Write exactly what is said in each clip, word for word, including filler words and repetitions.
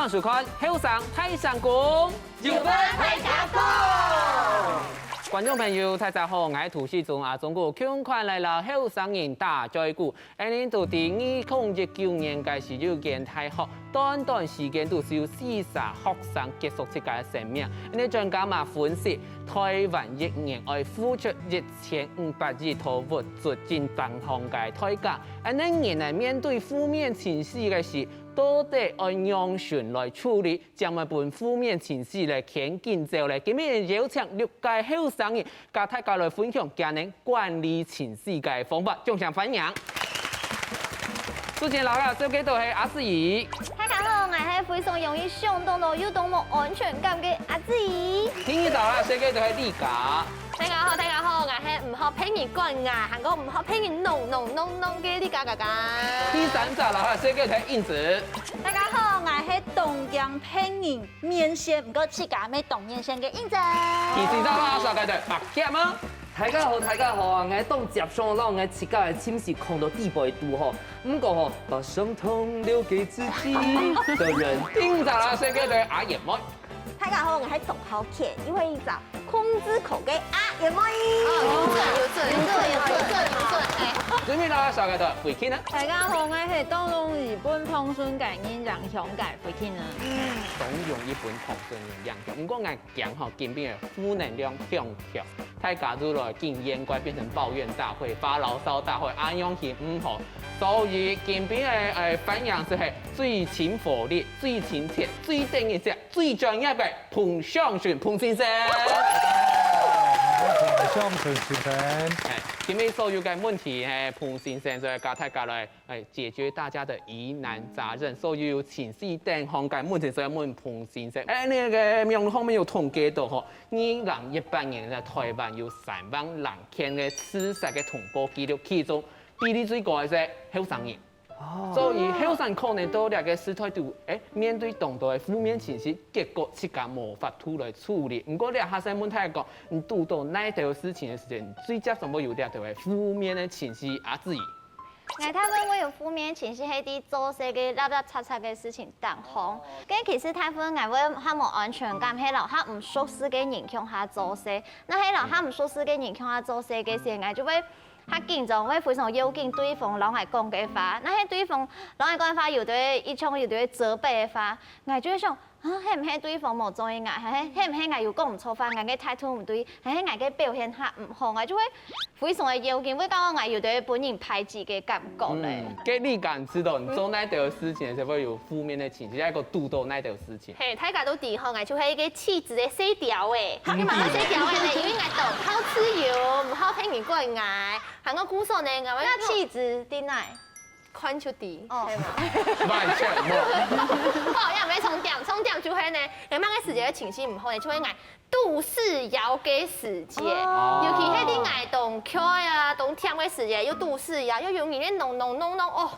收看《後生大聲公》，有話大聲講。觀眾朋友，大家好，𠊎係涂世忠阿忠哥，共下來摎後生人打嘴鼓。恁呢都知二零一九年个時，有間大學，短短時間肚就有四儕學生結束自家个生命。恁呢專家嘛分析，台灣一年愛付出一千五百億度物質進單項个代價。恁呢人呢面對負面情緒个時， 到底愛仰般來處理，正毋會分負面情緒來牽緊走咧？今日邀請六個後生人，佮大家來分享佢等管理情緒个方法，掌聲歡迎。首先摎大家紹介到係阿志怡。大家好，𠊎係非常容易想到到又當無安全感个阿志怡。第二摎大家紹介到係麗佳。 大家好，大家好，𠊎係毋好分人管𠊎，還過毋好分人弄弄弄弄个麗佳佳佳。第三隻摎大家紹介到係英子。大家好，𠊎係當驚分人面線，毋過自家乜當面線个英子。第四隻摎大家紹介到係白潔啊。大家好，大家好啊！𠊎當接受摎𠊎自家个情緒囥到底背肚吼，毋過吼，把傷痛留給自己的人。第五隻摎大家紹介到係阿燕妹。 大家好，𠊎係董浩健，因為一隻控制狂个阿燕妹。哦，有準，有準，有準，有準，有準，有準，哎。最尾摎大家紹介到慧君啊。大家好，𠊎係當容易分放鬆个人影響个慧君啊。當容易分放鬆个人影響，毋過𠊎驚吼，今晡日个負能量強強，大家就來緊怨怪變成抱怨大會、發牢騷大會，恁樣係毋好。所以今晡日个，呃，歡迎就係最親和力、最親切、最得人惜、 最專業个彭尚順彭先生。彭尚順先生。哎，今晡日所有个問題，哎，彭先生就會佮大家來，哎，解決大家个疑難雜症，所有情緒等項个問題，就愛問彭先生。哎，該个網路項面有統計到吼，二零一八年个台灣有三萬零件个自殺个通報記錄，其中比例最高个係後生人。 所以後生可能到這个時代肚，哎，面對當多个負面情緒，結果自家無法度來處理。毋過這下先問大家講，你堵到哪兜事情个時節，你最接常會有這兜个負面个情緒啊？志怡。𠊎大部分會有負面情緒，係在做事个垃垃雜雜个事情當中。該其實大部分𠊎會較無安全感，係摎較毋熟識个人共下做事。該係摎較毋熟識个人共下做事个時，𠊎就會 較緊張，會非常要緊對方摎𠊎講个話。該係對方摎𠊎講个話，有兜一種有兜責備个話，𠊎就會想，啊，係毋係對方無中意𠊎？係，係毋係𠊎有講毋著話？𠊎个態度毋對，係，係𠊎个表現較毋好，𠊎就會非常个要緊，會感覺𠊎有兜分人排擠个感覺咧。嗯，該你感覺到你做哪兜事情个時候會有負面个情緒，還有堵到哪兜事情？ 嘿，大家都知吼，𠊎就係一個氣質个細條仔。嗯。你嘛係細條仔呢，因為𠊎當好自由，毋好分人管𠊎。還過故所呢，𠊎會該氣質在哪？看就知，哦。係嘛？完全無。好，也毋係重點，重點就係呢，𠊎麼个時節个情緒毋好呢，就係𠊎肚屎枵个時節，哦。尤其係在𠊎當𤸁啊、當悿个時節，又肚屎枵，又有人咧弄弄弄弄，哦，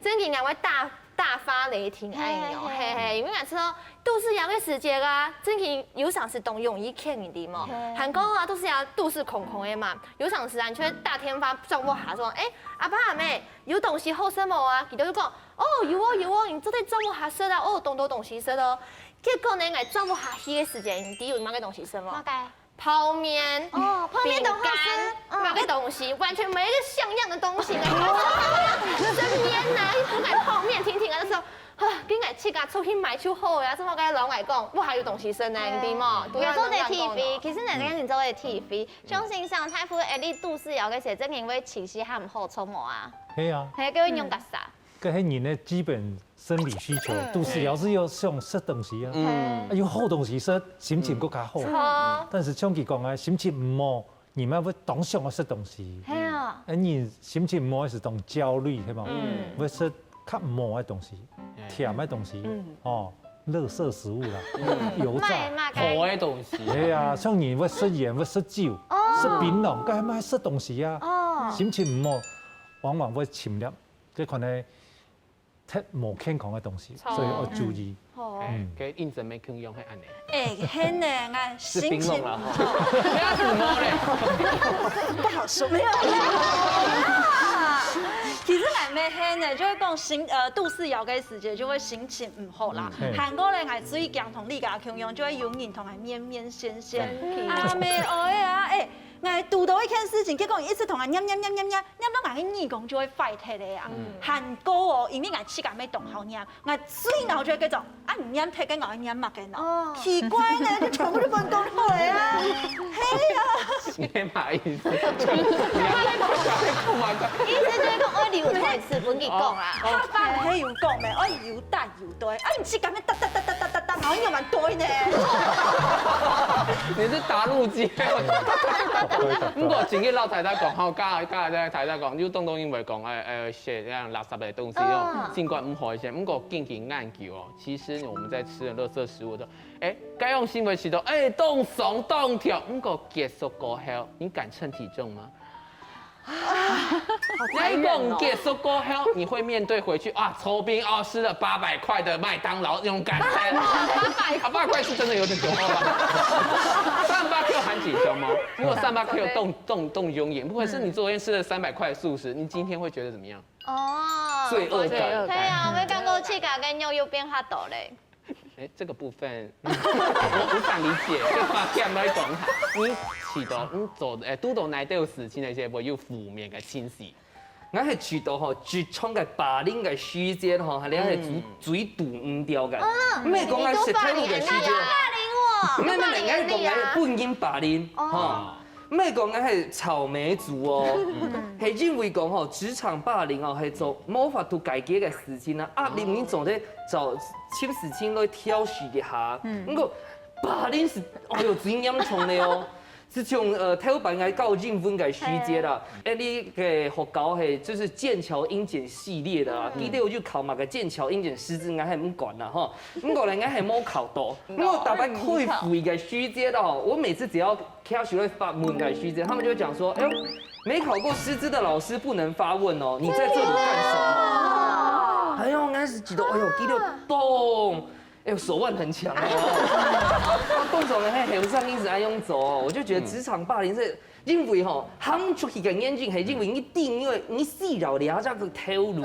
真个𠊎會大 大發雷霆恁樣，嘿，嘿，嘿。嘿，嘿，因為𠊎知道肚屎枵个時節啊，真个有常時當容易騙人个嘛。嘿。還過啊，肚屎枵肚屎空空个嘛，有常時啊，你就會打電話轉屋下說，欸，阿爸阿姆，有東西好食無啊？佢兜就講，哦，有哦，有哦，你做得轉屋下食啊，哦，當多東西食哦。結果呢，𠊎轉屋下去个時節，你知有麼个東西食無？麼个？ 泡麵、哦，泡麵當好食。餅乾，嗯。麼个東西，完全沒一個像樣的東西呢。生煎啊，一盤个泡麵，聽聽啊，就說，啊，跟𠊎自家出去買就好呀，這麼个老外講，我還有東西食呢，你知無？嗯。都要能量夠呢。你做得體會，其實人家人做得體會，嗯。像先生，大部分你肚屎枵个時節，正因為情緒還毋好，著無啊？係啊。係，叫人用較少。嗯。 該係人个基本生理需求，嗯。肚屎枵就愛想食東西啊。嗯。啊，有好東西食，心情更加好。嗯。好。但是像佢講个，心情毋好，人嘛會當想愛食東西。係啊。啊，人心情毋好係當焦慮，係無？嗯。會食較毋好个東西，嗯。甜个東西，嗯。哦，垃圾食物啦，嗯。油炸。麼个，麼个。苦个東西。係啊，像人會食菸，會食酒，哦。食檳榔，該嘛係食東西啊。哦。心情毋好，往往會侵入，這可能 忒無健康个東西，著。所以愛注意。嗯。好。欸，嗯。該認真个共樣係恁呢。欸，係呢，𠊎心情，食檳榔啦，吼。不要食無咧。不好說，沒有啦。其實𠊎乜係呢，就會講心呃肚屎枵个時節就會心情毋好啦。還過咧，𠊎最驚同你个共樣，就會有人同𠊎面面相諫。阿姆哀啊，欸，𠊎堵著一件事情，結果佢一直同𠊎唸唸唸唸唸，唸到𠊎个耳公就會壞忒个啊。還過哦，因為𠊎自家乜當好唸，𠊎最惱就係該種，啊你唸忒个𠊎愛唸麼个呢？奇怪呢，就全部都分講好了啊。係啊。你乜意思？你要不要不嘛？意思就係講愛留台詞分佢講啦。他爸係有講咩？愛有大有對，啊你自家乜噠噠噠噠噠噠噠，然後又蠻對呢。你是打路機。不過今日老太太講，好，剛剛剛才太太講，就東東因為講，哎哎，寫這樣垃圾的東西，用儘管不好一些，不過緊緊研究哦。其實我們在吃的垃圾食物都，哎，該用行為行動，哎，動鬆動跳，不過結束過後，你敢稱體重嗎？ 你講結束過後，你會面對回去啊，酬賓啊，吃了八百塊的麥當勞那種感覺。八百塊是真的有點多了吧？三百塊還緊張嗎？如果三百塊動動動容易，不管是你昨天吃了三百塊的素食，你今天會覺得怎麼樣？哦，罪惡感。對啊，我感覺自家个肉又變較多咧。 哎，這個部分我無法理解，就發現來講，你試著你做誒，堵著哪兜事情那些會有負面个情緒？𠊎係試著吼，職場个霸凌个時節吼，係你係最最堵毋著个。毋係講𠊎食太多个時節，霸凌我，毋係毋係，𠊎係講𠊎分人霸凌吼。 毋係講𠊎係草莓族哦，係因為講吼，職場霸凌哦，係做無法度解決个事情啊，壓力你總得找尋事情來調適一下。毋過霸凌係，哎喲，最嚴重个哦。自從呃，頭擺𠊎教英文个時節啦，誒，你个學校係就是劍橋英檢系列的啊，記得我就考麼个劍橋英檢師資，𠊎係毋管啦吼。毋過呢，𠊎係無考到。毋過大家開會个時節哦，我每次只要 開始會發問个時節，他們就會講說，哎呦，沒考過師資的老師不能發問哦，你在這裡幹什麼？哎呦，𠊎係覺得，哎呦，肌肉動，哎呦，手腕很強哦。動手呢，還很上一直愛用走哦，我就覺得職場霸凌是因為吼，行出去个眼睛，還因為你定位，你需要了解个頭路。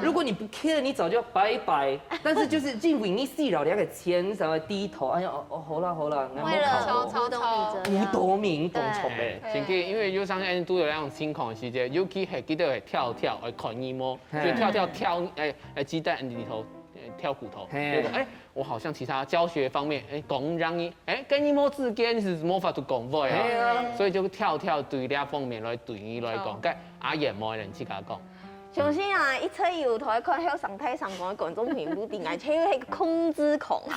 如果你不 care，你早就拜拜。但是就是認為你死了，你還可以牽手低頭，哎呀，哦，哦，好啦好啦，那我考了，我懂你這樣。五斗米懂錯嘞。真个，因為有時候都有那種情況，是這，尤其係記得會跳跳，會看你摸，就跳跳跳，哎哎，雞蛋裡頭，哎，挑骨頭，哎，我好像其他教學方面，哎，講讓你，哎，跟你摸之間是無法度講話啊，所以就跳跳對這方面來對你來講，該阿燕無人自家講。 相信啊，一切有在看後生大聲公个觀眾朋友，一定係一個控制狂。假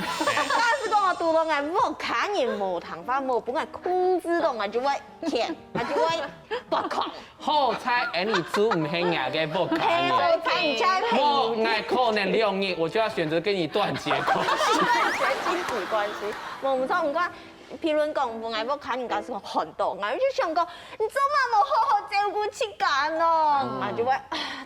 使講我堵到𠊎屋下人無聽話，無分𠊎控制到，𠊎就會譴，𠊎就會發狂。好彩，哎，你就毋係𠊎个屋下人。好彩你才係。我，𠊎可能兩日我就要選擇跟你斷絕關係。斷絕親子關係，無毋錯，毋過。 譬如講，分𠊎屋下人家係寒到，𠊎就想講，你做麼無好好照顧自家呢？𠊎就會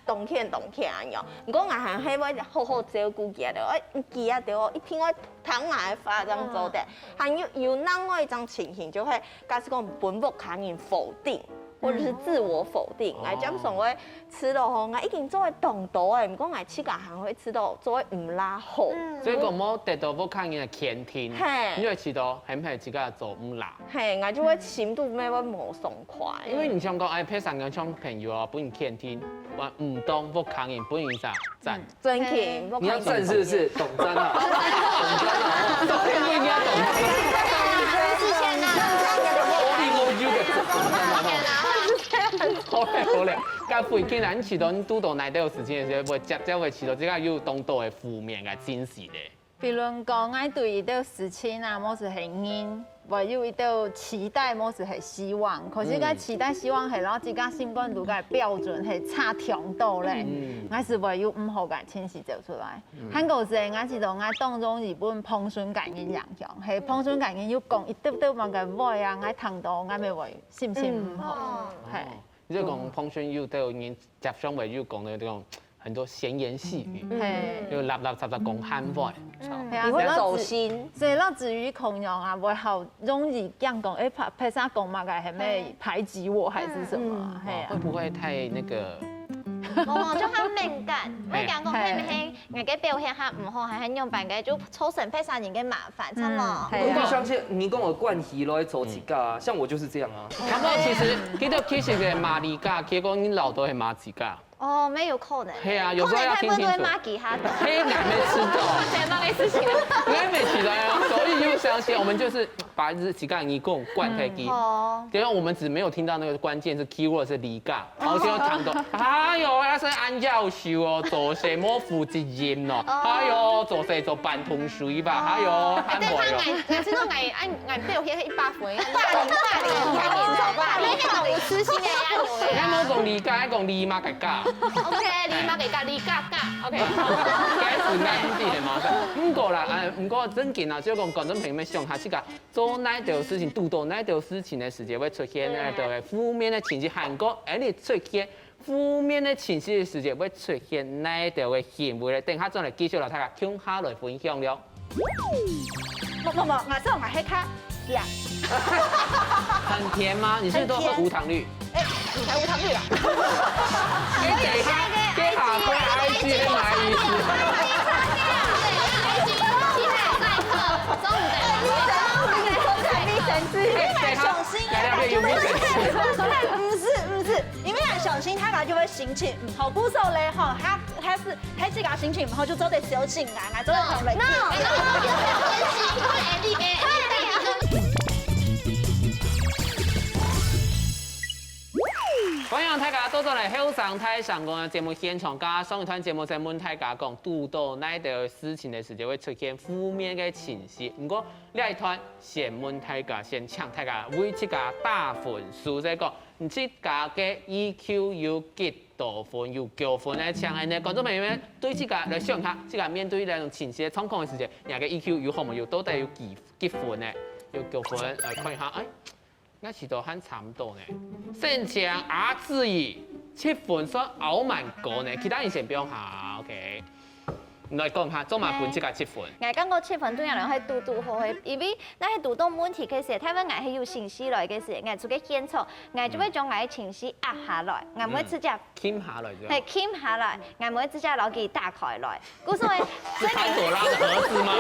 當譴當譴恁樣。毋過𠊎還係會好好照顧佢兜，哎，佢兜哦，一定會聽𠊎个話正做得。還有有另外一種情形，就係假使講分屋下人否定，或者是自我否定，𠊎常常會 試著吼，𠊎已經做會當多欸，毋過𠊎自家還會試著做會毋罅好。所以講，無得到屋下人个肯定，嘿你會試著係毋係自家做毋罅？嘿，𠊎就會心肚乜會無爽快。因為你想講，哎，別儕个小朋友啊，分你肯定，話毋當屋下人分你啥讚。真的，你要讚是不是？懂讚啊，懂讚啊，因為你要懂讚。是先啊，我你我有个懂讚啊。好嘞好嘞，該最近啊，你試著你堵到哪兜事情个時候，會接接會試著自家有當多个負面个情緒咧？比如講，𠊎對一兜事情啊，無就係人，會有一兜期待，無就係希望。可是該期待、希望係摎自家心肝肚个標準係差忒多咧，𠊎就會有毋好个情緒走出來。還過係，𠊎試著𠊎當容易分旁脣个人影響，係旁脣个人有講一兜兜麼个話啊，𠊎聽著𠊎乜會心情毋好，係。 你就講旁脣有兜人接上會有講个這種很多閒言細語，係，就垃垃雜雜講閒話。係啊，你會所以走心。所以到至於共樣啊，會好容易講講，哎，別別儕講麼个，係咪排擠我還是什麼啊？係啊會。不會太那個無無，就較敏感，會驚講係毋係𠊎个表現較毋好，還係仰般个，就造成別儕人个麻煩，著無？係啊。我就相信你講个關係咯，做自家，像我就是這樣啊。差不多，其實，其實，其實个罵你家，結果你老豆係罵自家。哦，沒有可能。係啊，有時候要聽清楚。可能大部分都會罵其他的。嘿，難沒吃到。對，罵个事情。難沒吃到啊，所以就相信我們就是把自家耳公關起來。哦。因為我們只沒有聽到那個關鍵是 keyword 是你家，然後就要談到，哎喲，要是恁夭壽哦，做事無負責任哦，哎喲，做事做半桶水吧，哎喲，哎，等一下，還無喲。俺，俺知道俺，俺，俺表現一百分，八零八零，八零，八零，八零，有自信的呀，有的你呀。莫講你家，講你媽个家。 OK，你媽个家，你家家，OK。該是難聽點嘛。毋過啦，哎，毋過正經啊，就講觀眾朋友們想下，自家做哪兜事情，堵到哪兜事情的時節，會出現哪兜个負面的情緒，還過，哎，你出現負面的情緒的時節，會出現哪兜个行為咧？等下轉來繼續摎大家共下來分享了。 無無無，𠊎做𠊎係較羶。很甜嗎？你是不是都喝無糖綠？哎，你才無糖綠啦。哎，等一下，這下喝I G是什麼意思？你神經病，你神經病。哎，等一下，小心啊，來來，有沒有神經？不是不是，因為啊，小心他可能就會心情不好，不受嘞吼，他他是他自家心情不好就做得小心啊，啊，做得很冷靜。歡迎大家倒轉來後生大聲公个節目現場，剛剛上一段節目在問大家講，堵到哪兜事情的時節會出現負面的情緒。毋過這一段先問大家，先請大家為自家打分數，再講你自家个E Q有幾多分，有幾分呢？請恁呢，觀眾朋友們對自家來想一下，自家面對這種情緒的狀況的時節，你个E Q有好無？有到底有幾幾分呢？有幾分？來看一下，哎。 𠊎試著還差毋多呢。先請阿志怡，七分算還蠻高呢，其他人先毋用哈，OK。你來講下，做麼分自家七分？ 𠊎感覺七分對𠊎來講係堵堵好个，因為若係堵到問題个時，大部分𠊎係有情緒來个時，𠊎出去現場，𠊎就會將𠊎个情緒壓下來，𠊎毋會直接停下來就好。係停下來，𠊎毋會直接摎佢打開來。故所以，是潘朵拉的盒子嗎？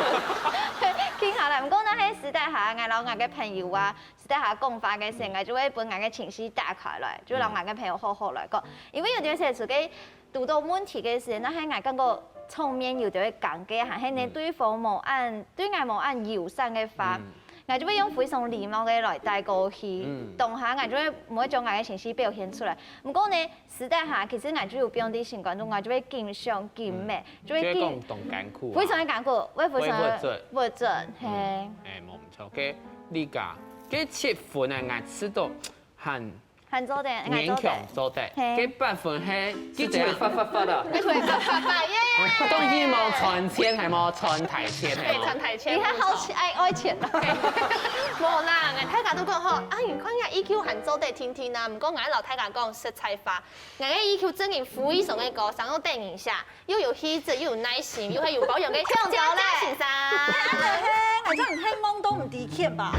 停下來。毋過若係私底下，𠊎摎𠊎个朋友啊，私底下講話个時，𠊎就會分𠊎个情緒打開來，就摎𠊎个朋友好好來講。因為有兜時出去堵到問題个時，若係𠊎感覺場面有兜會尷尬，還係呢對方無恁對𠊎無恁友善个話，𠊎就會用非常禮貌个來帶過去。當下𠊎就會毋會將𠊎个情緒表現出來。毋過呢，私底下其實𠊎就有放在心肝肚，𠊎就會緊想緊罵，就會緊就會講當艱苦啊。非常个艱苦，會非常个會鬱卒。鬱卒，係。哎，無毋著，OK，你家，該七分啊，𠊎試著還還做得，還勉做得。強做得，嘿該八分係就只會發發發啦。你會發發發耶！當然無賺錢，還無賺大錢，可以賺大錢，你還好錢，愛愛錢啊。無啦，大家都講吼，啊，你看人家E Q還做得定定啊，毋過𠊎摎大家講實在話，𠊎个E Q真經非常个高，上到電影下，又有氣質，又有耐心，又還有保養个跳高嘞佳佳先生。哎，我叫你太懵懂你的天吧。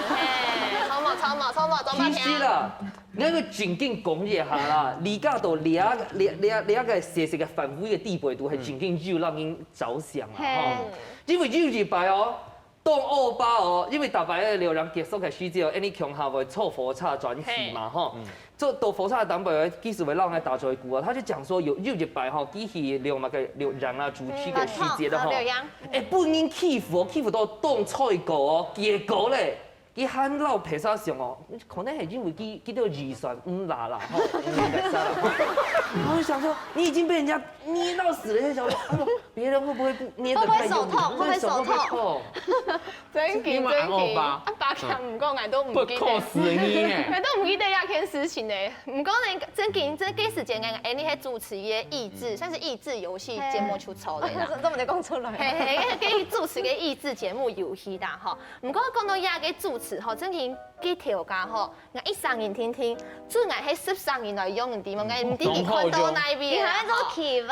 嘿，錯無錯無錯無，中其實啦，那個正經講一下啦，你家到這這這這個細細个範圍个底背肚，還正經有讓人著想啊，吼。因為有一擺哦，當惡霸哦，因為大擺个流浪結束个時節哦，恁呢共下會坐火車轉去嘛，吼。坐到火車頂背，其實會讓人打嘴鼓啊，他就講說有有一擺吼，佢去流浪个流浪啊，主題个時節的吼，嗯，好，好，流浪。哎，分人欺負哦，欺負到當衰過哦，結果嘞。 佢還摎別儕想哦，可能係因為佢佢个預算毋罅啦，吼，毋罅啦。然後就想說，你已經被人家捏到死了，就想說，哎呦，別人會不會不捏得太用力？會不會手痛？對，手會不會痛？真經你嘛恁惡霸啊，白強毋過，𠊎都毋記得。不扣死你呢。𠊎都毋記得這件事情呢。毋過呢，真經這个時間，𠊎你係主持个益智，算是益智遊戲節目出錯个啦。這麼講出來。嘿嘿，該該主持个益智節目遊戲啦吼。毋過講到這个主持吼，真經該條家吼，𠊎一生人定定，準𠊎係十生人來用，你知無？𠊎毋知佢看到哪位啦。你還做奇葩？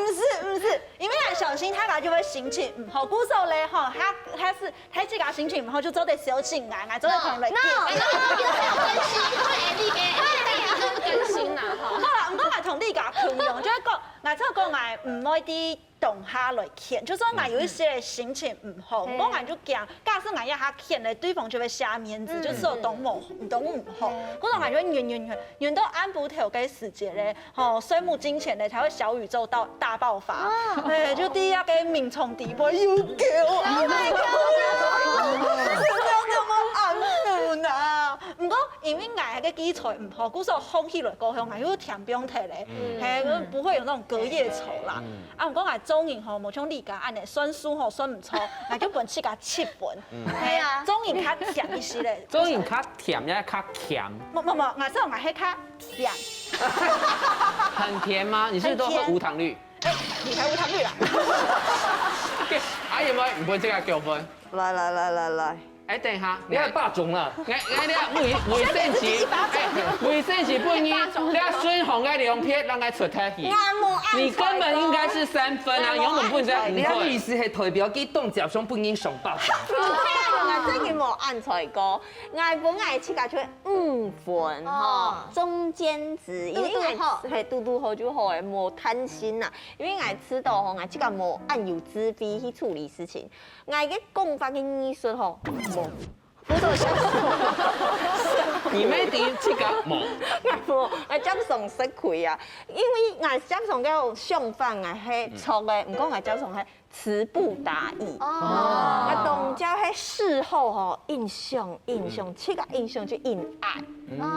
毋係毋係，因為𠊎相信大家就會心情毋好，故所咧吼，他他是他自家心情毋好，就做得消遣啊，𠊎做得同你來 No，no，見。有有有更新，快點，快點更新啦哈。好啦，毋過𠊎同你家共樣，就係講，𠊎就講𠊎毋會在當下來見，就算𠊎有一些心情毋好，毋過𠊎就驚，假使𠊎一下見咧，對方就會下面子，就係有當無當毋好，故所𠊎就會忍忍忍，忍到暗晡頭个時節咧，吼，睡目金錢咧，才會小宇宙到大爆發，哎，就第一个眠床底背有狗，Oh my god，怎麼那麼安撫呢？毋過因為𠊎个記憶毋好，故所䟘起來過後，𠊎又恬放忒咧，嘿，就不會有那種隔夜愁啦。啊，毋過𠊎做人吼，無像你家恁樣，算數吼算毋著，𠊎就分自家七分。係啊嘿，做人較甜一些咧。做人較甜也較甜，無無無，𠊎做人係較甜。很甜嗎？你是不是都喝無糖綠？哎，你才無糖綠啦。啊，有沒有？你不會這個糾紛？來來來來來，哎，等一下，你還霸總啦？哎哎，你看衛衛生紙，哎，衛生紙分你，你看孫紅个兩撇，讓佢出忒去。我無按你根本應該是三分啊，永遠不能再五分。你看意思係代表佢當接上分人上霸總。毋係啊，𠊎真个無按才過，𠊎本來自家就五分吼，中間值，因為𠊎係堵堵好就好誒，無貪心啦。因為𠊎知道吼，𠊎自家無按有智慧去處理事情，𠊎个講法个藝術吼，無。你沒底這個無。𠊎無，𠊎接上食虧啊，因為𠊎接上个想法𠊎係錯个，毋過𠊎接上係詞不達意。哦，𠊎當朝係事後吼，印象印象，這個印象就印壓，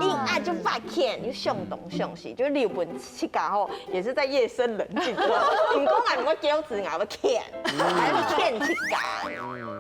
印壓就發現，又想東想西，就留分自家吼，也是在夜深人靜之後。毋過𠊎毋會噭嘴，𠊎會譴，𠊎會譴自家。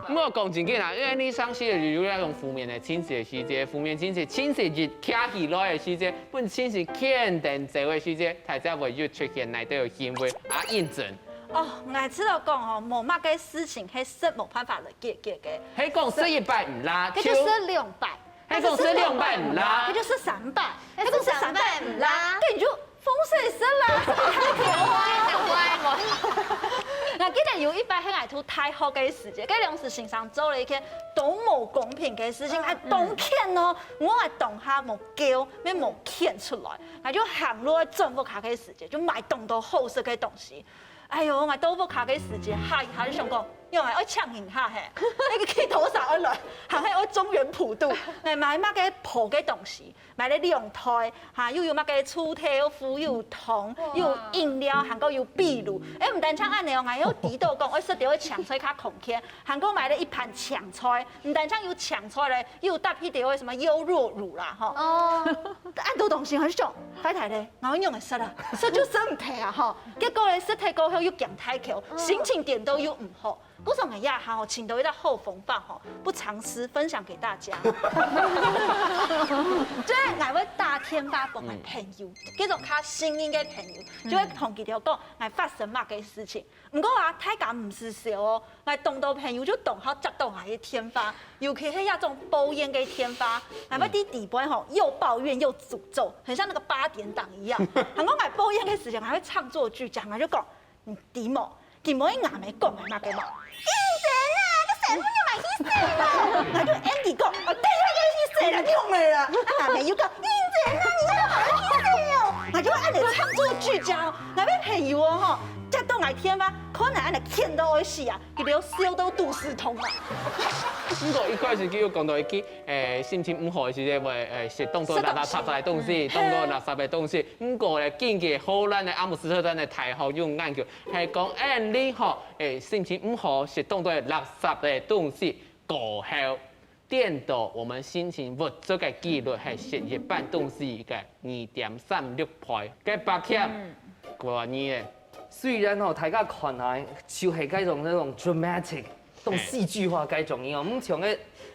毋過講正經啦，因為你上次就有那種負面个情緒个時節，負面情緒情緒一徛起來个時節，分情緒牽等走个時節，大家會有出現哪兜个行為啊印證。哦，𠊎知道講吼，無麼个事情係食無辦法來解決个，係講食一擺毋罅，該就食兩擺，係講食兩擺毋罅該。就食三擺，該就食三擺毋罅該你就放水食啦，食太甜了。𠊎記得有一擺係𠊎讀大學个時節，該老師先生做了一件當無公平个事情，還當譴哦，𠊎當下無噭，也無譴出來，𠊎就行路轉屋下个時節，就買當多好食个東西。哎喲，𠊎到屋下个時節，下一下就想講，用个愛請人客嘿，那個去多少愛來，還係愛中原普渡，來買麼个破个東西，買了兩袋，哈，又有麼个醋頭、又有糖，又有飲料，還過有壁爐。哎，毋單淨恁樣哦，還有知道講，愛食到个青菜較康健，還過買了一盤青菜，毋單淨有青菜咧，又有搭配到个什麼優酪乳啦，吼。哦，恁多東西，我就想，太太咧，我用个食啦，食就食毋忒啊，吼。結果咧，食忒過後又驚太口，心情顛倒又毋好。 故所𠊎這下吼，請到一個好方法吼，不藏私，分享給大家。就係𠊎會打電話分𠊎朋友，這種較信任个朋友，就會同佢兜講，𠊎發生麼个事情。毋過啊，大家毋使愁哦，𠊎當多朋友就當好接到𠊎个電話，尤其係這種抱怨个電話，𠊎會在底背吼，又抱怨又詛咒，很像那個八點檔一樣。然後𠊎抱怨个時間，𠊎會唱作劇，講，𠊎就講， 你知無？今晡日𠊎姆講个麼个無？英姐啊，該細妹又買去洗咯！𠊎就應佢講，哦，對啦，又去洗啦，你用了啦。啊，𠊎姆又講，英姐啊，你又買去洗哦！𠊎就恁樣唱作劇家哦，𠊎个朋友哦吼，接到𠊎電話，可能恁樣譴到愛死啊，佢兜笑到肚屎痛啊。毋過一開始佢有講到一句，誒，心情毋好个時節會，誒，食當多垃圾个東西，食東西。當多垃圾个東西。毋過咧，根據荷蘭个阿姆斯特丹个大學有研究， 係講，哎，你吼，哎，心情毋好，食當多垃圾个東西過後，顛倒我們心情鬱卒个機率係食一般東西个二點三六倍。該八強，嗯。過二个。雖然吼，大家看來就係該種那種dramatic，當戲劇化該種，哦，毋像个，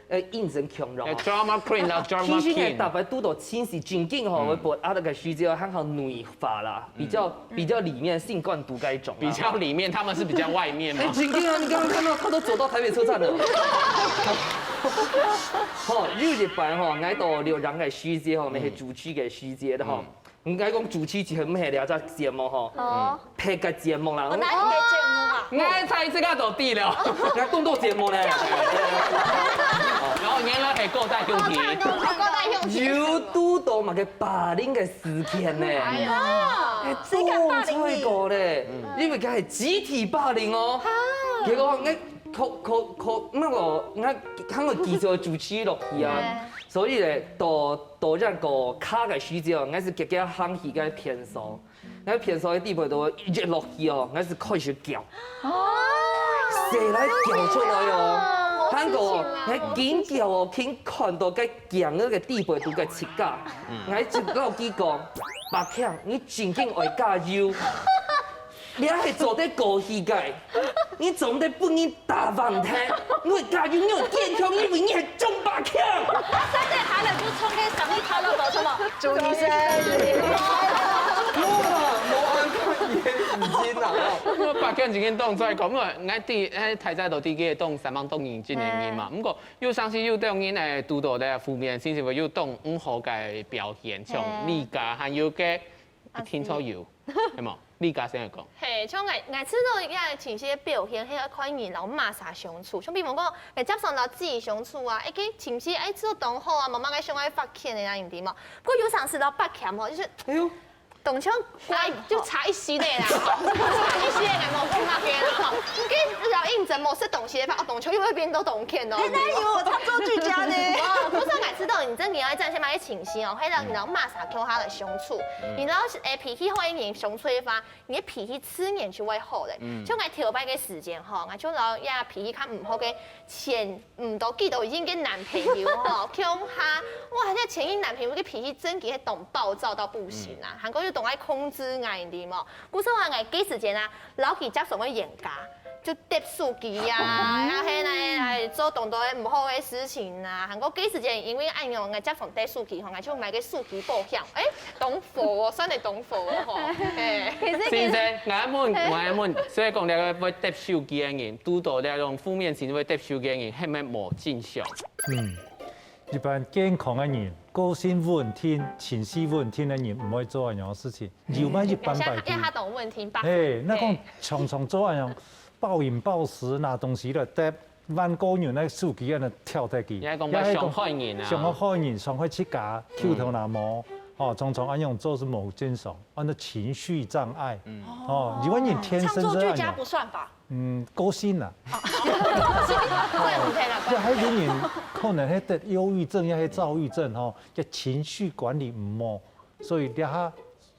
呃，認真強弱哦。Drama queen啦，drama queen。其實呢，逐擺堵到真實情境吼，嗯。會發啊，該个時節還好內化啦。 比較，嗯。比較裡面性感度該種啊。比較裡面，他們是比較外面嘛。哎，真的啊，你剛剛看到他都走到台北車站了。吼，有一擺吼，𠊎到錄音个時節吼，嗯。乜係主持个時節个吼。嗯。應該講主持節目係這隻節目吼。哦。別个節目啦。哦，哪一個節目啊？𠊎猜這個就對了。𠊎當多節目呢。然後原來係古早兄弟。哦，古早兄弟。有堵到麼个霸凌个事件呢？哎呀。 哎，誰敢霸凌你？做錯過咧，嗯。因為佢係集體霸凌哦。哈。結果𠊎可可可，那個，𠊎看到記者主持落去啊，嗯。所以咧，到到這個卡个時節，𠊎係遽遽行去該便所，𠊎便所个地方都一落去哦，𠊎係開始叫。 哦。誰來叫出來哦？哦，還過，無事情啦。𠊎緊叫哦，緊看到該驚个个地步，都該自家。嗯。𠊎就老佢講，「八強，你正經愛加油。你還係做得過去个，你做得分人打橫忒。你愛加油，你愛堅強，因為你係中八強。」現在他們就衝開上一條路，走什麼？ 祝你生日快樂！哇，無恁看顏值啦，哦。毋過八強正經當出來講，毋過𠊎知，誒，大家都知佢當善良當認真个人嘛。嗯。毋過有當時有兜人，誒，堵到咧負面情緒，會有當毋好个表現，像嗯。李嘉還有个，啊，聽說有，係無？李嘉先來講。嘿，像𠊎，𠊎試著一個情緒个表現，係愛看人摎麼儕相處。像比方講，𠊎輒常摎自己相處啊，一個情緒，誒，試著當好啊，無麼个想愛發譴个啊，你知無？ 不過有當時摎八強吼，就係，哎喲。當像乖，就差一息仔啦，差一息仔，𠊎無講麼个啦吼。該摎認真無食東西个話，哦，當像又會變到當譴哦。哎，哪有？我唱作劇家呢。哇，毋過𠊎試著你正經愛展現麼个情緒哦，係摎你摎麼儕共下來相處，嗯。你摎，誒，脾氣好个人相處个話，你个脾氣自然就會好咧。嗯。像𠊎頭擺个時間吼，𠊎就摎這脾氣較毋好个前 毋到幾多年个男朋友吼，共下，哇，這前任男朋友个脾氣真个係當暴躁到不行啊，嗯。還過又當愛控制𠊎，你知無？故所話𠊎該時間啊，摎佢輒常會冤家，就擲手機啊，然後係呢，來做當多个毋好个事情啊。還過該時間因為恁樣，𠊎輒常擲手機吼，𠊎就買個手機保險，誒，當好哦，算係當好哦吼，嘿。其實，其實，先生，𠊎問，𠊎問，所以講這個會擲手機个人，堵到這種負面情緒會擲手機个人，係毋係無正常？ 嗯，一般健康个人，個性穩定、情緒穩定个人，毋會做恁樣个事情。有嘛一般般。像一下當穩定吧。嘿，該講常常做恁樣暴飲暴食，拿東西來擲，萬個人个手機恁樣跳忒去。也係講會傷害人啊。傷害人，傷害自家，手頭若無，哦，常常恁樣做係無正常，安到情緒障礙。哦，如果你天生係恁樣，唱作俱佳不算吧？嗯，個性啊，算毋得啦。這還有人可能係得憂鬱症，也係躁鬱症吼，个情緒管理毋好，所以這下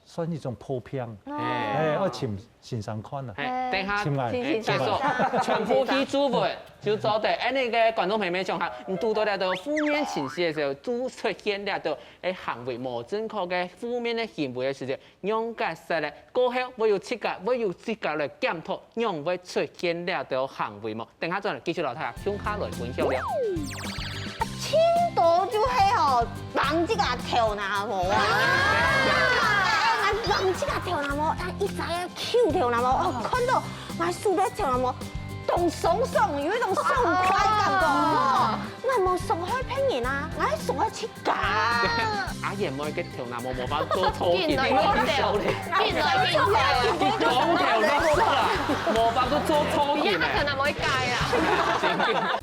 算一種破病。哎，要請先生看啊。哎，等一下，請來，哎，結束，全部去注文就做得。哎，那個觀眾朋友們想哈，你堵到這兜負面情緒个時候，就出現這兜哎行為無正確个負面个行為个時節，仰結煞咧？過後會有自家，會有自家來檢討，仰會出現這兜行為無？等下轉來繼續摎大家共下來分享了。青島就係吼，人這个頭那毛啊，哎，人這个頭那毛，啊，一直要Q頭那毛，哦，看到買樹的頭那毛，當爽爽，有一種爽快感覺，哦，那毛爽快騙人啊，還爽快去 假。阿燕妹个頭那毛無法做粗型，緊來緊來，緊來緊來，你講頭那毛啦，無法度做粗型咧。你看頭那毛會改啦。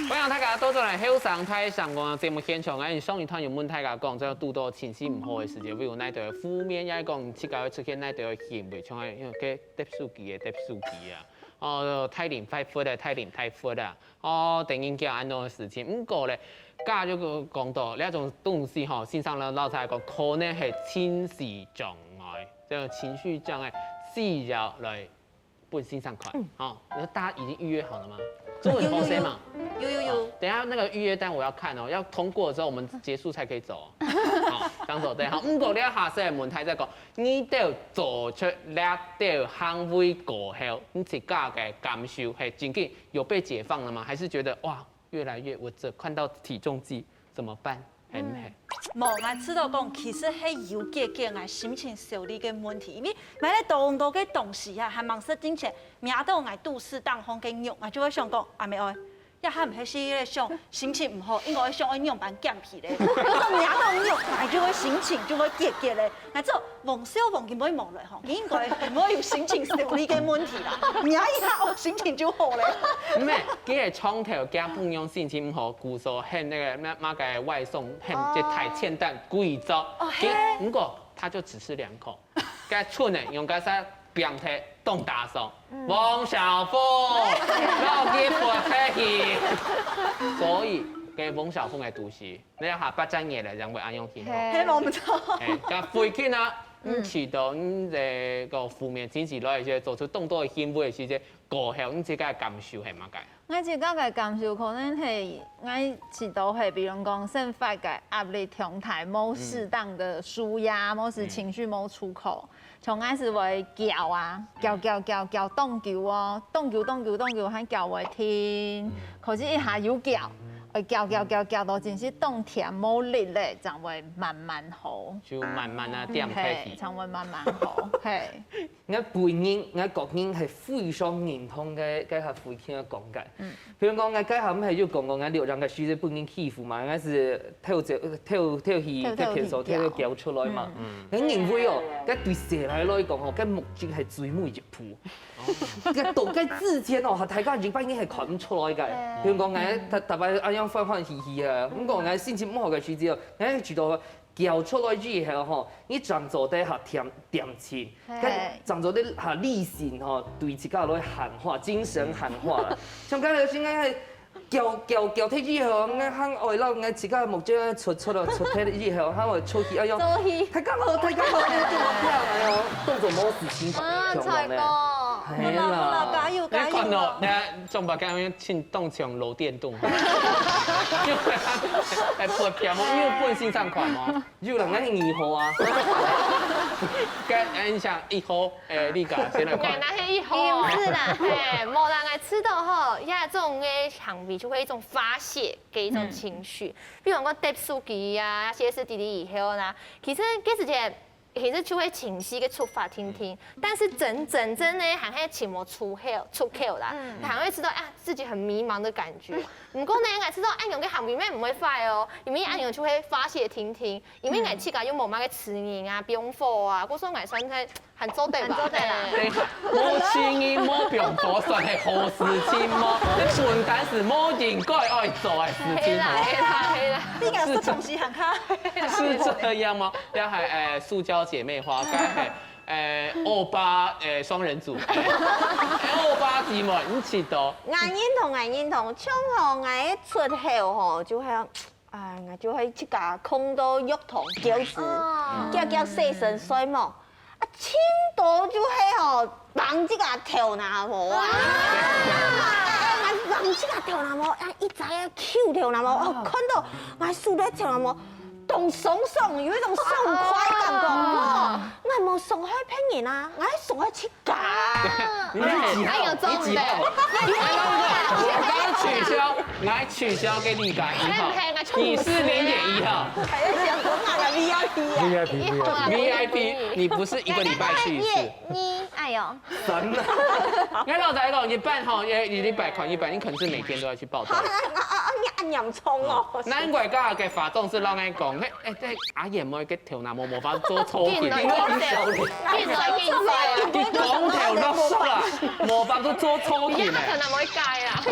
歡迎大家倒轉來後生大聲公節目現場。哎，上一段有問大家講，這堵到情緒毋好个時節，會有哪兜負面，也講自家會出現哪兜行為，像係該跌手機个跌手機啊，哦，大人大忽个大人大忽啊，哦，等人叫恁樣个事情。毋過咧，家就講到這種東西吼，先生摎大家講，可能係情緒障礙，這種情緒障礙需要來 分先生看，好，那大家已經預約好了嗎？中文同學嘛，有有有，等一下那個預約單我要看哦，要通過之後我們結束才可以走哦。好，這樣走對。好，毋過你下細問題再講，你兜做出這兜行為過後，你自家个感受係真經有被解放了嗎？還是覺得哇，越來越，我這看到體重計怎麼辦？很很。無，𠊎知道講，其實係有解決𠊎心情焦慮个問題，因為買了當多个東西啊，還吂食進前，摸到𠊎肚屎頂項个肉，𠊎就會想講，阿妹哀，這下毋係係想心情毋好，應該想愛仰般減肥咧。摸到肉，𠊎就會心情就會解決咧。𠊎知道黃少峰佢毋會無來吼，佢應該毋會有心情焦慮个問題啦，摸一下哦，心情就好咧。毋係，佢係長透驚朋友心情毋好，故所喊那個麼麼个外送，喊這台欠單貴州。哦佢嘿毋過他就只吃兩口，該出呢用該啥冰忒凍打爽，王小鳳，老雞婆忒去。所以，該王小鳳个肚屎，你要下八隻月了，正會恁樣去吼。係無毋著。哎，該回去呢，你試著你這個負面情緒來一些，做出當多个行為个時節，過後你自家个感受係麼个？ 𠊎自家个感受可能係，𠊎試著係，比如講生活个壓力忒大，無適當个舒壓，無時情緒無出口，像𠊎係會噭啊，噭噭噭噭當久哦，當久當久當久還噭會停，可是一下又噭，會噭噭噭噭到真係當悿無力咧，正會慢慢好。就慢慢啊，點開嘿，去。正會慢慢好，嘿。 𠊎本人，𠊎個人係非常認同个，个下回去个講个。譬如講，𠊎該下毋係有講過，𠊎六張个書係分人欺負嘛，𠊎係偷走，偷，偷去，偷，偷去偷騙手，偷偷噭噭出來嘛。𠊎認為哦，該對細倈來講吼，該目的係最尾一步。該到該之前哦，大家一般人係看毋出來个。譬如講，𠊎逐，逐擺恁樣歡歡喜喜啊，毋過𠊎心情毋好个時節哦，𠊎知道 噭出來以後吼，你正做得下恬，恬靜，嘿。該正做得下理性吼，對自家來喊話，精神喊話啦。像剛才先生係噭，噭，噭忒以後，𠊎還愛摎𠊎自家目珠出，出了，出忒以後，還愛出去，哎喲，走去大家好，大家好，哎喲，動作無事情，啊，像樣呢。菜哥，係好啦好啦，啦。加油加油你看到，啊！等下中白干要請當場漏電動，因為哎，不，不要，因為不能欣賞款哦。有人愛你好啊。該，哎，你想一號，哎，你敢先來看哎，。那是一號一定是啦哎，無啦，𠊎知道吼，這種个行為就會一種發洩个一種情緒，比如講跌手機啊，歇斯底里以後啦，其實這時間其實就會情緒个觸發定定，但是真真正呢，還係尋無出口出口啦，還會知道啊自己很迷茫的感覺。毋過呢，𠊎知道恁樣个行為乜毋會壞哦，因為恁樣就會發洩定定，因為𠊎自家又無麼个痴人啊、放火啊，故所𠊎算係還做得吧。還做得啦。等一下，無痴人無放火算係好事情嗎？這本單是無應該愛做个事情哦。係啦係啦係啦。你个食東西很開。是這樣嗎？這還誒，塑膠姐妹花，該係誒歐巴誒雙人組，誒歐巴姊妹，你知道？𠊎認同，𠊎認同，像吼，𠊎出口吼，就係，啊，𠊎就會自家囥到浴堂噭仔，噭噭洗身睡目。啊，盡多就係吼，挷自家頭那毛啊，哎，𠊎挷自家頭那毛，啊，一隻啊，搝頭那毛，哦，看到𠊎手在頭那毛。 當爽爽，有一種爽快感覺。哦，𠊎無傷害別人啊，𠊎傷害自家。你自己好，還有中的你自己好。我剛剛取消，來取消給你打一號，你是零點一號。還要講我買了V I P啊。 VIP VIP。 VIP，你不是一個禮拜去一次。你哎呦，神啊！我老實講，一般吼，一禮拜看一擺，你可能是每天都要去報到。啊啊啊！你恁嚴重哦。難怪剛剛給法總是讓人講，嘿，哎，這阿燕妹个頭那毛無法做抽筋，緊來緊來，緊來緊來。你光頭都熟啊，無法度做抽筋呢。你看他頭那毛會改啊。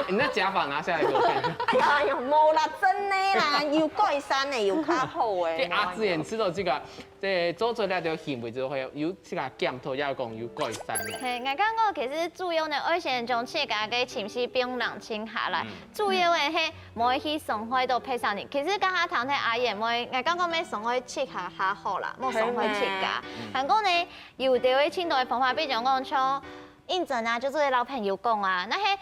你那假髮拿下來給我看一下。哎呀，無啦，真的啦，有改善的，有較好的。給阿志也知道這個，這做出來的行為之後，有這個檢討，要講有改善的。嘿，𠊎感覺其實主要呢，愛先將自家个情緒放冷靜下來，主要个係毋會去傷害到別儕人。其實剛剛談到阿燕妹，𠊎感覺愛傷害自家較好啦，莫傷害自家。還過呢，有兜个盡多个方法，比如講像認真啊，就做得摎朋友講啊，該係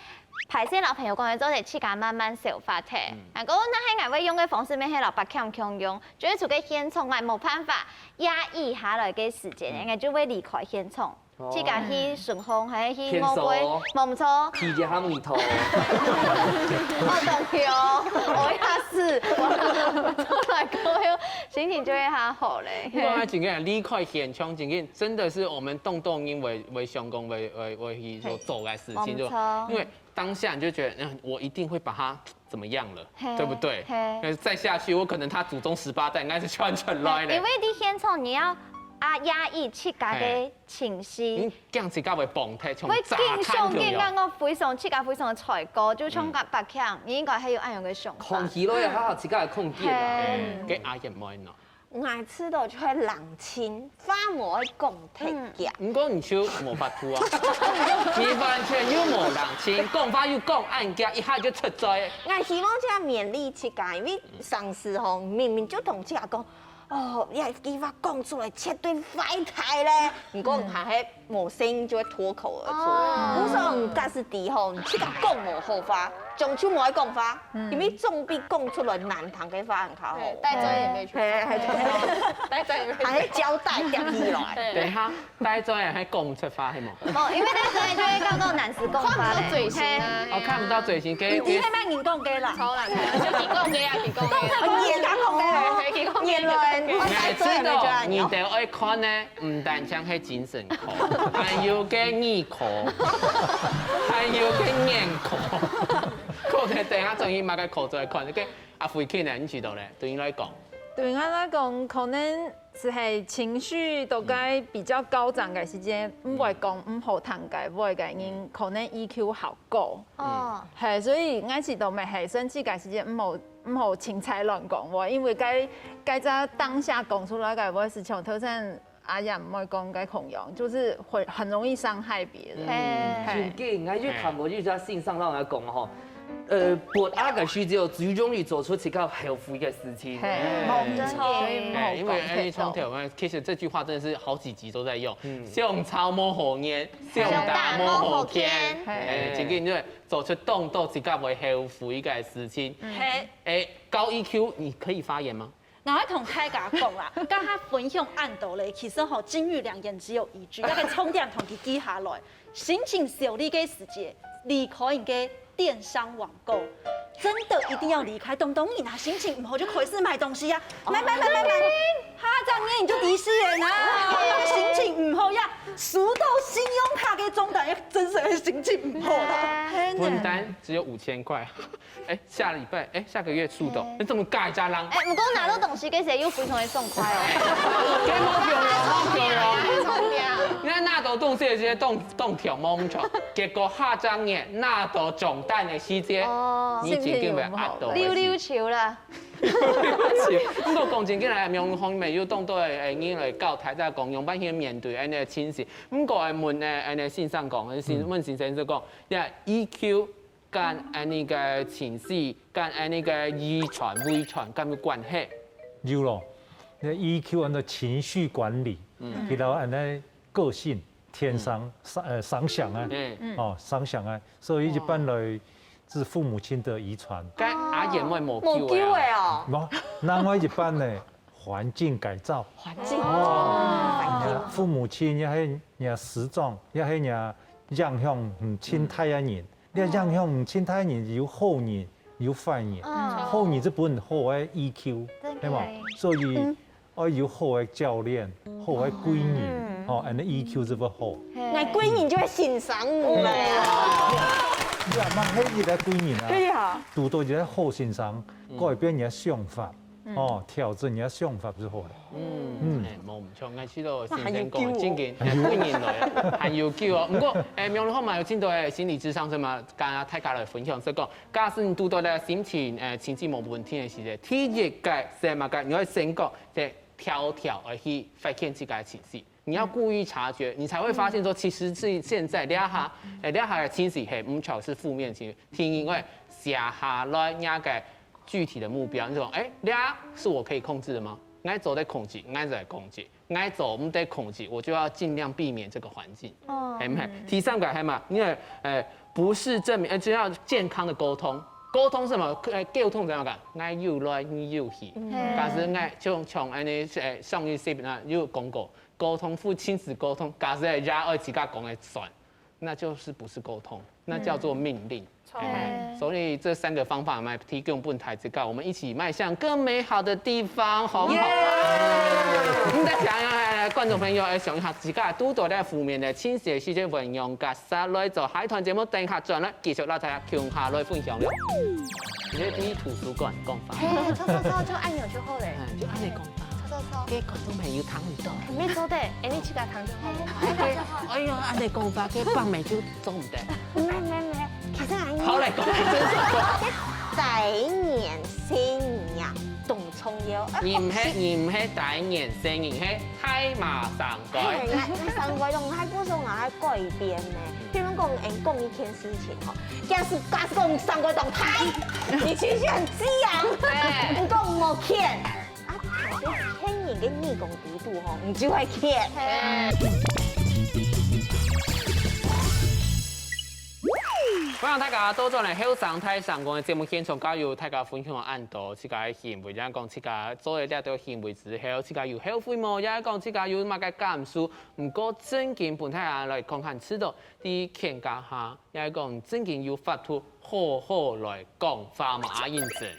歹勢摎朋友講，愛做得自家慢慢消化忒。還過該係𠊎會用个方式，乜係摎別人共樣，就係出去現場，𠊎無辦法壓抑下來个時間，應該就會離開現場。 自家去順風，還係去外背，無錯。皮一下尾頭。我懂哦，我也是，我從來過後，心情就會較好咧。不過他整個人離開現場，整個真的是我們動動因為為相公為為為去所做的事情，就因為當下你就覺得，嗯，我一定會把他怎麼樣了，對不對？但是再下去，我可能他祖宗十八代應該是全全來了。因為你現場你要啊壓抑自家个情緒。 驚自家會崩塌，像會炸緊想緊，彈一樣。感覺非常自家非常个衰過，就像个白強，你應該係有恁樣个想法看。起來好好自家个空間啊。嗯，該阿燕妹呢？𠊎知道就係冷靜，話無愛講忒遽。毋過你就無法度啊，你完全又無冷靜，講話又講恁遽，一下就出嘴。 𠊎希望這樣勉勵自家，因為上次吼，明明就同自家講，哦，你這句話講出來絕對壞忒咧，毋過還係無聲音就會脫口而出。我說，假使知吼，你自家講無好話，終究無愛講話，因為總比講出來難聽个話還較好。帶專業妹去。嘿，嘿，帶專業妹去。還係交代點起來。等一下，大家做人還講出話係無？哦，因為大家就會講到男士講話咧。看不到嘴型啊。哦，看不到嘴型，給你係乜人講个啦？好啦，就提供給啊，提供給啊。你也敢講个？提供給原來你知道，你都愛看呢，毋單淨係精神科，還有个耳科，還有个眼科。可能等下轉去買个口罩來看，OK？阿輝King呢？你知道咧？對你來講，對𠊎來講，可能就係情緒都該比較高漲个時間，毋會講毋好聽个話个人，可能E Q較高。哦，係，所以𠊎知道乜係生氣个時間，毋好毋好凊彩亂講話，因為該該隻當下講出來个話係像頭先阿燕妹講个共樣，就是會很容易傷害別人。嘿，有个，𠊎有看過一隻先生摎𠊎講吼，呃，發惡个時節最容易做出自家後悔个事情。嘿，無錯，所以毋好哎，因為哎，講太多。從頭，其實這句話真的是好幾集都在用，相吵無好言，相打無好譴。相打無好譴。哎，真个因為做出當多自家會後悔个事情。嘿，哎，高E Q，你可以發言嗎？然後同大家講啦，剛剛分享恁多咧，其實吼，金玉良言只有一句，那個重點同佢記下來。心情受力个時節，離開你个電商網購，真的一定要離開，當多人啊，心情毋好就開始買東西啊，買買買買買，下隻月你就離世了啦，心情毋好呀，收到信用卡个帳單，真係心情毋好啦。分單只有五千塊，哎，下禮拜，哎，下個月出的，那怎麼改加啦？哎，毋過拿到東西个時候又非常的爽快哦。這無用哦，無用哦。你看拿到東西的時候，當當跳猛跳，結果下隻月拿到帳單的時節，你已經會壓到。溜溜球啦。毋過講真，今日明芳妹有當多个人來教大家講，樣般去面對恁呢个情緒。毋過愛問呢，恁呢先生講，先問先生就講，你看E Q跟恁呢个情緒，跟恁呢个遺傳、遺傳，敢有關係？有咯，那E Q安到情緒管理，佢老安到个性、天生、上呃上想啊，嗯，哦上想啊，所以一般來自父母親的遺傳。該阿燕妹無無救救个啊。的哦。無，另外一般呢，環境改造。環境哦，父母親也係你時裝，也係你影響嗯親大个人，你影響嗯親大个人有好人有壞人，好人就本好个E Q，真的對嘛？所以愛有好个教練，好个貴人，哦，恁呢E Q就會好。那貴人就會欣賞你了。你啊，嘛係一个貴人啊，對啊，堵到一个好先生，改變你个想法，哦，調整你个想法就好了。嗯，哎，無毋錯，𠊎試著先生講，正經，哎，貴人來，還有救哦。毋過，哎，明芳妹有真多个心理諮商師嘛，跟大家來分享，所以講，假使你堵到个心情，哎，情緒無穩定个時節，第一个係麼个？你愛先講，係調調而去發現自家个情緒。你要故意察覺，你才會發現說，其實是現在這下，哎，這下个情緒係毋全是負面情緒，係因為寫下來那個具體的目標，你說，哎，這是我可以控制的嗎？𠊎做得控制，𠊎就來控制。 𠊎做毋得控制，我就要盡量避免這個環境，係毋係？第三個係嘛，因為呃不是正面，呃就要健康的溝通。溝通係麼个？呃溝通係麼个？𠊎有來你有去，但是𠊎就像恁呢，呃上一集啊有講過，溝通不親子溝通，假使也愛自家講个算，那就是不是溝通，那叫做命令。 哎，所以這三個方法嘛，提供分大家，我們一起邁向更美好的地方，好不好？你再想一下，觀眾朋友，哎，想一下，自家堵到个負面个情緒个時節，運用个下來做下一段節目，等一下轉來繼續摎大家共下來分享了。你在第一圖書館講法，嘿，錯錯錯，就按鈕就好嘞。哎，就恁呢講法。錯錯錯，給觀眾朋友聽毋到。沒錯的，哎，你自家聽就好了。哎呀，恁呢講法，給棒美就做毋得。沒沒沒，其實還好嘞，講真說。大年細年當重要。你毋係，你毋係大年細年，係大嫲生哎該。呀，那三個鐘還不是我還改變呢。比如講，哎，講一件事情吼，假使假使講三個鐘太，你情緒很激昂，哎你講無譴，啊，天然个耳公底肚吼，你就會譴。歡迎大家倒轉來後生大聲公个節目現場，加油！大家分享恁多自家个行為，也講自家做了這條行為之後，自家有後悔無？也講自家有麼个感受？毋過正經分大家來看看，知道在譴家下，也講正經有法度好好來講話無？阿英珍。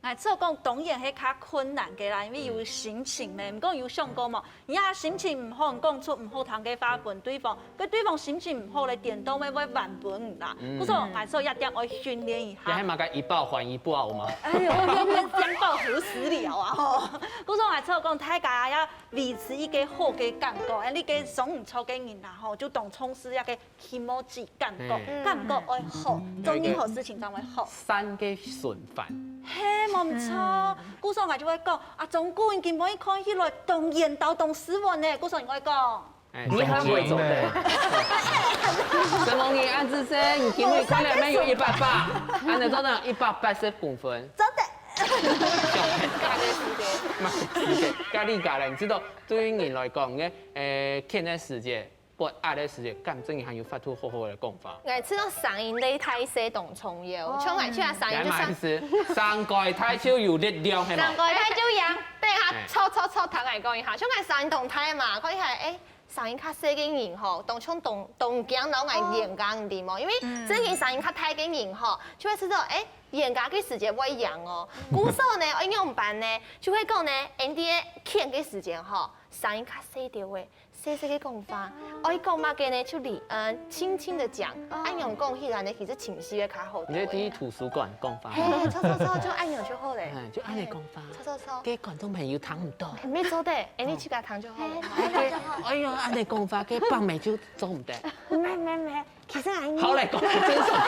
𠊎只有講，當然係較困難个啦，因為有心情咩，毋過有想過無？你啊心情毋好，你講出毋好聽个話分對方，該對方心情毋好咧，顛倒會會還分你啦。故所𠊎只有一點愛訓練一下。也係嘛个一報還一報嘛。哎呦，兩報何時了啊吼！故所𠊎只有講，大家愛維持一個好个感覺，哎，你个相處个人啊吼，就當重視一個 起碼感覺，感覺愛好，做任何事情都會好。三个順番。嘿，無毋著。故所𠊎就會講，啊，中國人根本一看起來當緣投當斯文呢，故所你會講。你還會做得。什麼你安之生，你今天看了沒有一百八？安的做到一百八十公分。真的。大概時間。大概時間。該你講咧，你知道對於你來講，你誒，譴个時節， 不壓个時節，敢正經還有法度好好个講話。𠊎知道聲音个大細當重要，像𠊎這下聲音就上，也嘛意思，上蓋大就有力量，係嘛？上蓋大就贏。等下，吵吵吵，聽𠊎講一下，像𠊎聲音當大嘛，講一下，誒，聲音較細个人吼，當像當當驚摎𠊎冤家，你知無？因為正經聲音較大个人吼，就會知道，誒，冤家个時節會贏哦。故所呢，愛仰般呢？就係講呢，𠊎等个譴个時節吼，聲音較細條仔，細細个講話，愛講麼个呢，就離，嗯，輕輕的講，恁樣講起來呢，其實情緒會較好。你在第一圖書館講話，嘿，錯錯錯，就恁樣就好了。哎，就恁樣講話，錯錯錯，給觀眾朋友聽毋到。沒做得，哎，你自家聽就好了。哎呦，恁樣講話，該放美就做毋得。沒沒沒，其實俺好嘞，講真爽。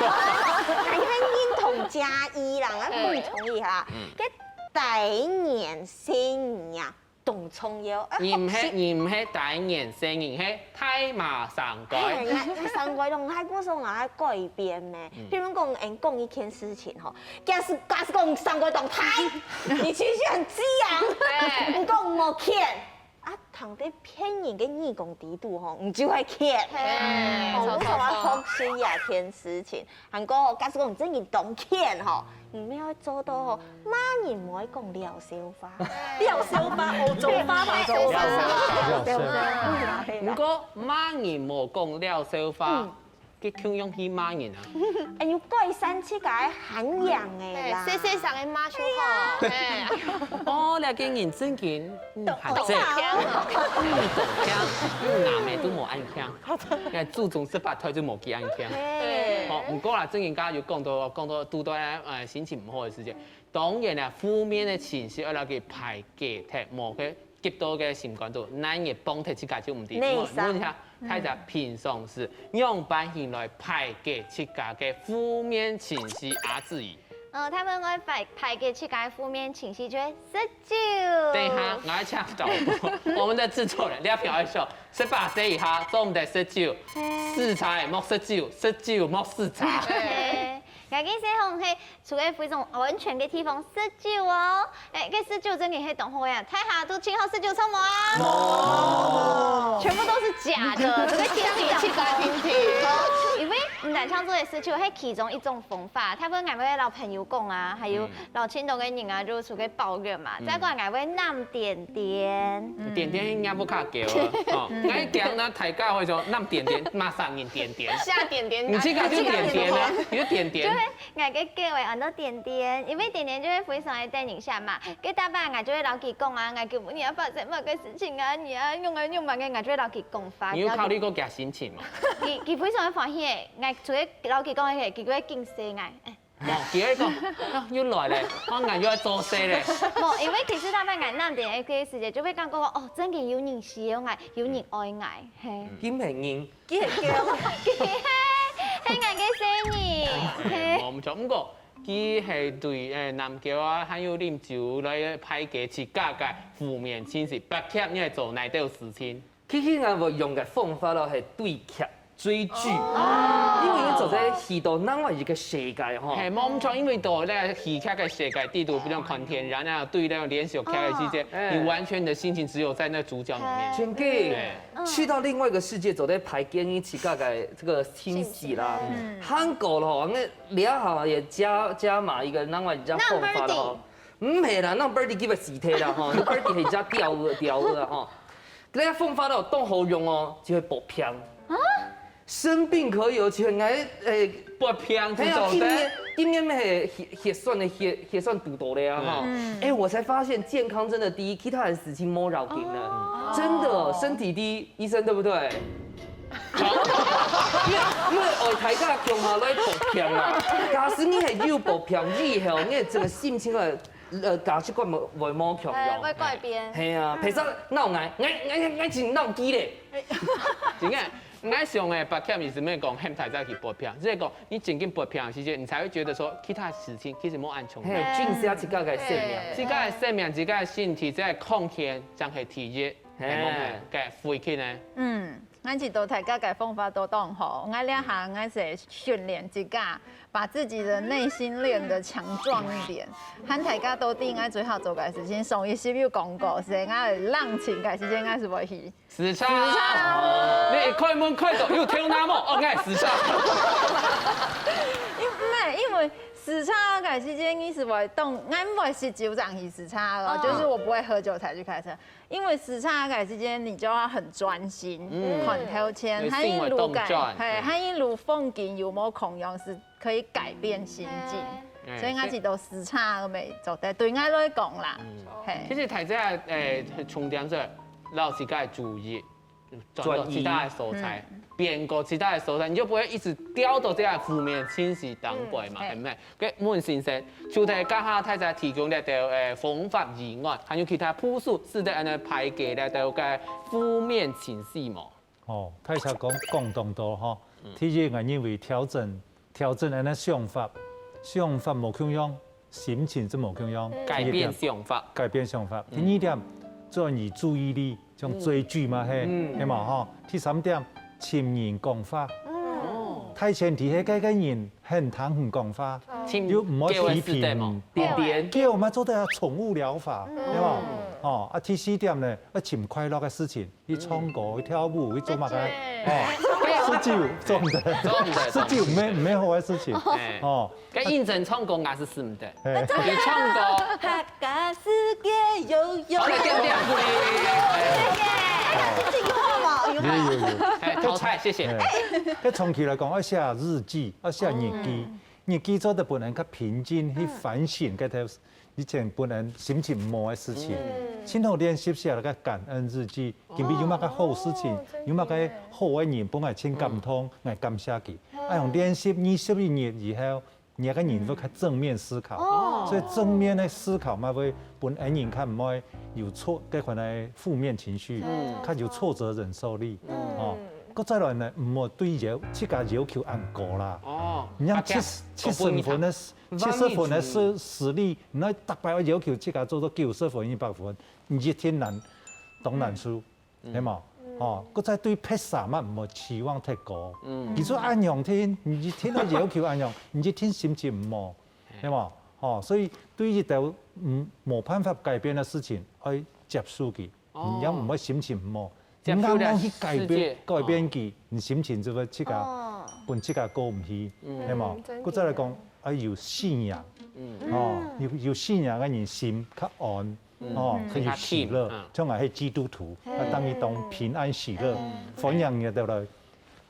俺很認同嘉義啦，俺補充一下，該大年生日啊，當重要。你毋係你毋係大年生日，係大馬上街。哎，那那三觀都還不是我還改變咩？比如講，俺講一件事情吼，假使假使講三觀當大，你情緒很激昂，你講無譴，啊，聽到別人个耳公底肚吼，你就會譴。嘿哦，錯我想要錯錯學習這件事情。還過，假使講你真的當譴吼，你們要做到吼，罵人毋會講撩笑話，撩笑話，歐洲話嘛，歐洲話，撩笑話。毋過罵人無講撩笑話，佢共樣去罵人啊。哎，有改善自家个涵養个啦。細細聲个罵就好。哎，哦，這個人正經，嗯，還正，懂聽啊。嗯，懂聽，嗯，男个都無恁聽，該祖宗十八代就無佢恁聽。哎，好，毋過啦，正經剛剛有講到，講到拄到呃心情毋好个時節，當然啦，負面个情緒愛來去排解忒，無去急到个心肝肚，難以放忒自家就毋對。內傷問一下，大家平常時仰般形來排解自家个負面情緒啊？志怡，呃，他們會排排解自家个負面情緒，就會食酒。等一下，我要請導播，我們的製作人廖朴愛秀，十八歲以下做毋得食酒，食茶也莫食酒，食酒莫食茶。嘿，𠊎个細項係除了非常安全个地方食酒哦。哎，該食酒真个係當好呀，大家都盡好食酒著無啊？全部都是假的，這個天氣自家聽聽。因為毋單淨做个食酒，係其中一種方法。大部分𠊎會摎朋友講啊，還有摎盡多个人啊，就出去抱怨嘛。再過來𠊎會攬點點。點點應該不卡狗啊，哦，該講呢，大家會說，那點點，罵啥人點點？下點點，你這個就點點啊，你就點點。就係𠊎个狗會安到點點，因為點點就會非常个得人惜嘛。該大半𠊎就會摎佢講啊，𠊎今晡日啊發生麼个事情啊，你啊用啊用麼个，𠊎就會摎佢講法。你有考慮過佢心情嗎？佢佢非常个歡喜个，𠊎除了摎佢講个，佢會緊笑𠊎。哦，佢會講，啊，又來咧，我眼又愛做事咧。無，因為其實大半𠊎攬點个時節，就會感覺講，哦，真个有人需要𠊎，有人愛𠊎，嘿。金美英，佢係狗，佢係係𠊎个細人，嘿。無毋著，毋過佢係對誒男狗啊，還有啉酒來排解自家个負面情緒，白客你係做哪兜事情？其實𠊎會用个方法咯，係對劇、追劇，因為你走在戲到另外一個世界吼。係，無毋著，因為到咧戲劇个世界底肚，比如看電影啊，對咧連續劇个時節，哎你完全的心情只有在那主角裡面。真个，對去到另外一個世界，走在排解你自家个這個情緒啦。韓國咯，那這下也加加碼一個另外一隻方法咯。毋係啦，那Birdy基本死忒啦吼，那Birdy係一隻鳥仔鳥仔吼。那方法咯，當好用哦，就會發病。生病可以哦，就會𠊎誒。發病哎呀，就做得。今年今年係血血算的血血算堵到了啊哈。哎，我才發現健康真的第一，其他的事情莫要緊了。真的，身體第一，醫生對不對？因為因為我大家共下來發病啊，假使你係有發病以後，你整個心情啊，呃，價值觀會會無共樣。哎，會改變。係啊，平常鬧𠊎，𠊎𠊎𠊎真鬧機咧。真个，𠊎想誒，白客意思毋係講喊大家去發病，只係講你正經發病个時節，你才會覺得說其他事情其實無恁重要。係，珍惜自家个生命。自家个生命、自家个身體、自家个空間，正係第一，嘿係無咩？該回去呢？嗯，𠊎知道大家个方法都當好，𠊎這下𠊎係訓練自家，把自己的內心練得強壯一點。喊大家都知，𠊎最好做个事情，上一集有講過，係𠊎冷靜个時間，𠊎係會去駛車，你開門開到有頭那毛，哦，𠊎駛車。因為因為駛車个時間，你係會當，𠊎毋會食酒正去駛車咯，就是我不會喝酒才去開車。因為駛車个時間，你就要很專心，看頭前，你還有路个，心會動轉嘿，還有路風景有無共樣係可以改變心境。所以𠊎知道時差个乜做得對𠊎來講啦。係。其實大家，欸，重點係摎自家个注意轉到其他个所在，變過其他个所在，你就不會一直掉到這個負面情緒當中嘛，係毋係？該溫先生，除忒頭下大家提供這兜，欸，方法以外，還有其他步數，使得恁樣排解這兜个負面情緒無？ 哦，大家講，講當多吼。第一，𠊎認為調整，調整恁樣想法，想法無共樣，心情就無共樣。改變想法。改變想法。第二點，轉移注意力，像追劇嘛，係，係嘛吼。第三點，尋人講話。大前提係該個人肯聽你講話，又毋好批評。點點。狗嘛做得啊，寵物療法，係嘛？哦，啊，第四點呢，愛尋快樂个事情。 去唱歌，去跳舞，去做麼个？哦，食酒做毋得，食酒毋係，毋係好个事情。哦，該認真唱歌也係使毋得。去唱歌，客家世界有有。好了，對對對。有有有。哎，淘汰，謝謝。該長期來講，愛寫日記，愛寫日記，日記做得分人較平靜，去反省該條 以前本來心情毋好个事情，盡好練習寫該個感恩日記，今晡日有麼个好事情，有麼个好个人，分𠊎盡感動，𠊎感謝佢。啊，用練習二十一日以後，你个人會較正面思考，所以正面个思考嘛會分人較毋會有挫，該款个負面情緒，較有挫折忍受力。哦，過再來呢，毋好對要自家要求恁高啦。哦，你像七七十分个 七十分个實實力，你逐擺愛要求自家做到九十分、一百分，你一定難，當難受，係無？哦，過再對別儕嘛毋好期望忒高。佢做恁樣聽，你一定愛要求恁樣，你一定心情毋好，係無？哦，所以對一兜嗯無辦法改變个事情，愛接受佢。 你也毋會心情毋好。你慢慢去改變，改變佢，你心情就會自家，分自家過毋去，係無？過再來講，愛有信仰，哦，有有信仰个人心較安，哦，較有喜樂。像𠊎係基督徒，啊，當然當平安喜樂，歡迎你兜來。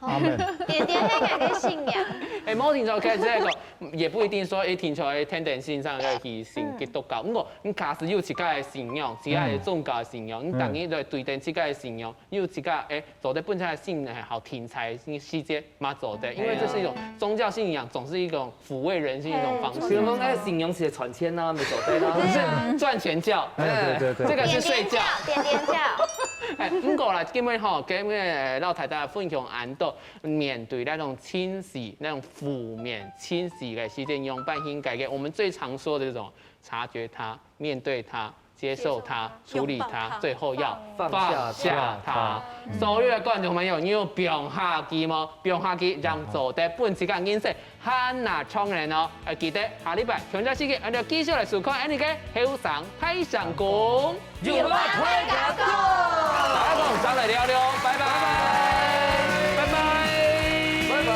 阿門。點點係𠊎个信仰。哎，無定著，可以這個，也不一定說，哎，定著，哎，天天線上要去信基督教。毋過，你假使有自家个信仰，自家个宗教个信仰，你當然要對等自家个信仰，有自家，哎，做得本身个信仰好聽在世界嘛做得，因為這是一種宗教信仰，總是一種撫慰人心的一種方式。比如講，哎，信仰是賺錢啊，沒做得啦。是賺錢教，哎，對對對，這個是睡覺。點點教，點點教。哎，毋過啦，今日吼，今日，哎，摎大家分享恁多， 面對該種情緒、該種負面情緒个時節，仰般應該个，我們最常說的這種察覺它、面對它、接受它、處理它，最後要放下它。所有的觀眾朋友，你有放下佢無？放下佢，正做得分自家人生還較長遠哦。要記得下禮拜同一時間，𠊎兜繼續來收看𠊎兜个後生大聲公。 有話大家講。大家講，再來尞尞，拜拜，拜拜，拜拜。